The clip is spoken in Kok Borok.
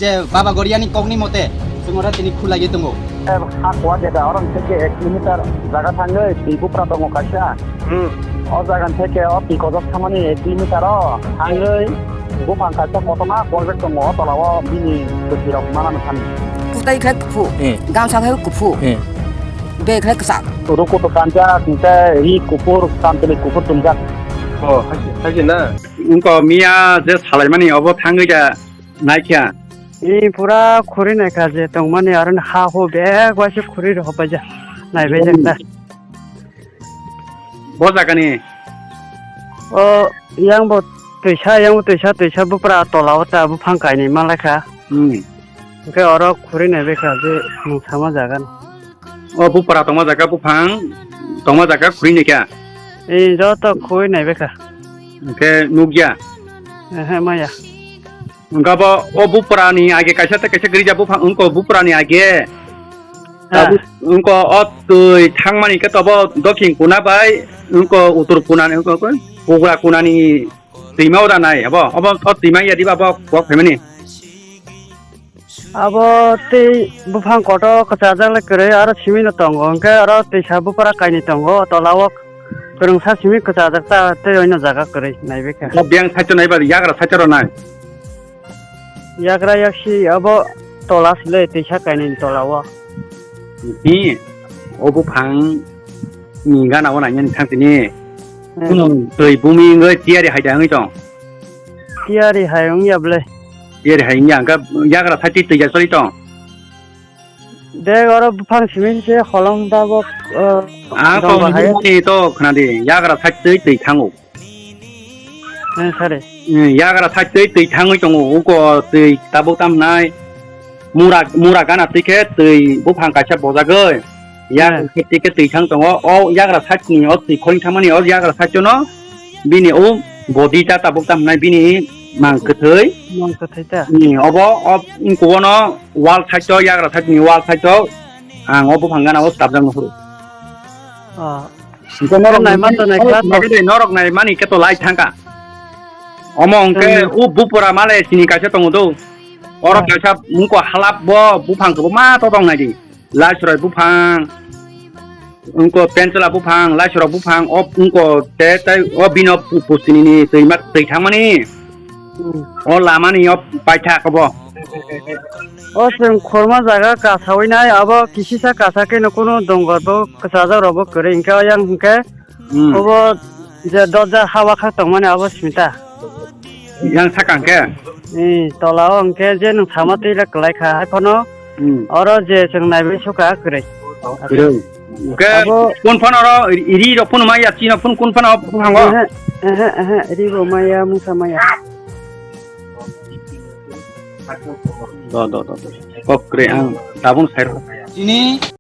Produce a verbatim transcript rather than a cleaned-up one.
Je Baba Goriani kokni mote, chwng oro tini khulaiwi tongo. Ha kuwa jeda, oro theke ek kilometer jaga thangwi twi bupra tongo kaisa. Hmm. O jaga theke o twi kojok thangmani ek kilometer o thangwi buphang kaisa kotorma kuwajak tongo, o tola o bini kwthwi rok manani thani. Kutai khai kuphu, Hmm. gamsa khai kuphu, Hmm. be khai kwchak. Ruku to kanjak, hwnkhe ri kuphur, kantwlwi kuphur tumjak. Oh, haisi, haisi na? Wngkha miya je salaimani obo thangwi da. Naikha. I pura khuri naikha je tongmani aro ha hu bek waisa khuri rok hopaijak. Naibaijak ta. Bo jagani? O yang bo twisa, yang bo twisa, twisa bupra tola o ta buphang kainwi manlaikha. Hmm. Hwnkhe oro khuri naibaikha je nwng sama jaga no. O bupra tongma jaga buphang, tongma jaga khuri naikha? I joto khuri naibaikha. Hwnkhe nukya? Ehe, maya. Wngkha bo o buprani age kaisa tei kaisa grijak buphang wngkha o buprani age. Ha. Tabuk wngkha o twi thangmani khe tobo dokhin kuna bai wngkha uttor kuna ni wngkha pugra kuna ni twima ora nai abo obo o twima ya diba bo kok phaimani. Abo tei buphang kotor kwchajak le kwrwi aro simi no tongo hwnkhe aro twisa bupra kainwi tongo tola o kwrwngsa simi kwchajak ta tei oino jaga kwrwi naibaikha. Biyang side o naiba yagra side o nai. Yagra yaksi abo tola sile twisa kainwi tola o. Hi, o buphang ni gana o nainani thang tini. Hmm. Kunu twi bumi wngwi tiyari hai da wngwi tong. Tiyari hai wngya ble. Tiyari hai wngya hwnkhe yagra side twi twi ya choli tong. Dek oro buphang simi se holong tabok, uh, Ang dong tong bahai. Ni to khna di yagra side twi twi thango. Eh, sare. Hmm, yagra side twi twi thangwi tongo, uko twi tabuk tamnai. Mura, mura gana twi khe twi buphang kaisa bojagwi. Yak Hmm. khe twi khe twi thang tongo. O yagra side ni o twi khoring thangmani o yagra side no bini o body ta tabuk tamnai bini mang kwthwi. Mang kwthwi ta. Ni obo o kubono wall side o yagra side ni wall side o ang o buphang gana o tabjak no phuru. Oh. Hwnkhe norok nai man to nai kha to. Norok nai mani khe to lai thangkha. Omo hwnkhe Chwng u bupura male sini kaisa tongo do. Oro Ah. kaisa wngkha halap bo buphang khe bo ma to tong nai di. Laichwrai buphang, wngkha penchwla buphang, laichwra buphang, o wngkha te tei o bino pu-, pustini ni twima twi thangmani. Hmm. O lama ni o paithak obo. O chwng khorma jaga kasawi nai, abo kisisa kasa khe no kunu dongo bo kwchajak rok bo kwrwi hwnkhe, yang hwnkhe Hmm. obo je dorja hawa khak tongmani abo simi ta. Yang sakang khe? Eh, tola o hwnkhe je nwng sama twi le kwlai kha, hai phano Hmm. oro je chwng naiwi sukha kwrwi. Kwrwi. Hwnkhe Abo kun phano oro ri rok phano ma ya chino phun kun phano hango? Ehe, ehe, ehe, ri bo ma ya, musa ma ya. Do, do, do, do. Kok kwrwi ang tabung sai rw. Chini